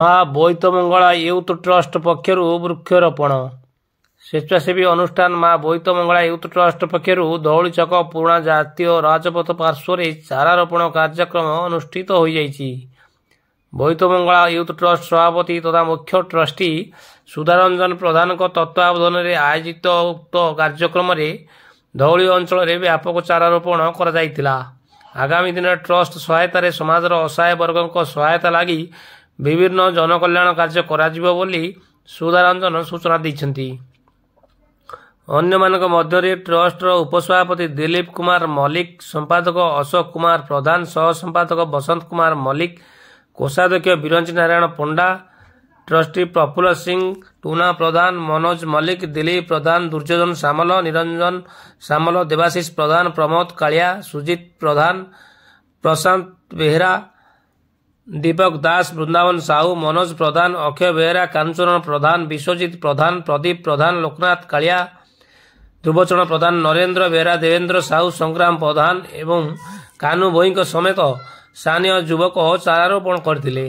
ମା ବୋଇତମଙ୍ଗଳା youth trust ପକ୍ଷରୁ ବୃକ୍ଷରୋପଣ। ସ୍ୱେଚ୍ଛାସେବୀ ଅନୁଷ୍ଠାନ ମା ବୋଇତମଙ୍ଗଳା ୟୁଥ୍ ଟ୍ରଷ୍ଟ ପକ୍ଷରୁ ଧଉଳି ଛକ ପୁରୁଣା ଜାତୀୟ ରାଜପଥ ପାର୍ଶ୍ୱରେ ଚାରା ରୋପଣ କାର୍ଯ୍ୟକ୍ରମ ଅନୁଷ୍ଠିତ ହୋଇଯାଇଛି। ବୋଇତମଙ୍ଗଳା ୟୁଥ୍ ଟ୍ରଷ୍ଟ ସଭାପତି ତଥା ମୁଖ୍ୟ ଟ୍ରଷ୍ଟି ସୁଧାରଞ୍ଜନ ପ୍ରଧାନଙ୍କ ତତ୍ତ୍ୱାବଧାନରେ ଆୟୋଜିତ ଉକ୍ତ କାର୍ଯ୍ୟକ୍ରମରେ ଧଉଳି ଅଞ୍ଚଳରେ ବ୍ୟାପକ ଚାରା ରୋପଣ କରାଯାଇଥିଲା। ଆଗାମୀ ଦିନରେ ଟ୍ରଷ୍ଟ ସହାୟତାରେ ସମାଜର ଅସହାୟ ବର୍ଗଙ୍କ ସହାୟତା ଲାଗି ବିଭିନ୍ନ ଜନକଲ୍ୟାଣ କାର୍ଯ୍ୟ କରାଯିବ ବୋଲି ସୁଧାରଞ୍ଜନ ସୂଚନା ଦେଇଛନ୍ତି। ଅନ୍ୟମାନଙ୍କ ମଧ୍ୟରେ ଟ୍ରଷ୍ଟର ଉପସଭାପତି ଦିଲ୍ଲୀପ କୁମାର ମଲ୍ଲିକ, ସମ୍ପାଦକ ଅଶୋକ କୁମାର ପ୍ରଧାନ, ସହ ସମ୍ପାଦକ ବସନ୍ତ କୁମାର ମଲ୍ଲିକ, କୋଷାଧ୍ୟକ୍ଷ ବିରଞ୍ଚି ନାରାୟଣ ପଣ୍ଡା, ଟ୍ରଷ୍ଟି ପ୍ରଫୁଲ୍ଲ ସିଂ, ଟୁନା ପ୍ରଧାନ, ମନୋଜ ମଲ୍ଲିକ, ଦିଲ୍ଲୀପ ପ୍ରଧାନ, ଦୁର୍ଯ୍ୟୋଧନ ସାମଲ, ନିରଞ୍ଜନ ସାମଲ, ଦେବାଶିଷ ପ୍ରଧାନ, ପ୍ରମୋଦ କାଳିଆ, ସୁଜିତ ପ୍ରଧାନ, ପ୍ରଶାନ୍ତ ବେହେରା, ଦୀପକ ଦାସ, ବୃନ୍ଦାବନ ସାହୁ, ମନୋଜ ପ୍ରଧାନ, ଅକ୍ଷୟ ବେହେରା, କାହ୍ନୁଚରଣ ପ୍ରଧାନ, ବିଶ୍ୱଜିତ ପ୍ରଧାନ, ପ୍ରଦୀପ ପ୍ରଧାନ, ଲୋକନାଥ କାଳିଆ, ଧ୍ରୁବଚରଣ ପ୍ରଧାନ, ନରେନ୍ଦ୍ର ବେହେରା, ଦେବେନ୍ଦ୍ର ସାହୁ, ସଂଗ୍ରାମ ପ୍ରଧାନ ଏବଂ କାହ୍ନୁ ଭୋଇଙ୍କ ସମେତ ସ୍ଥାନୀୟ ଯୁବକ ଚାରାରୋପଣ କରିଥିଲେ।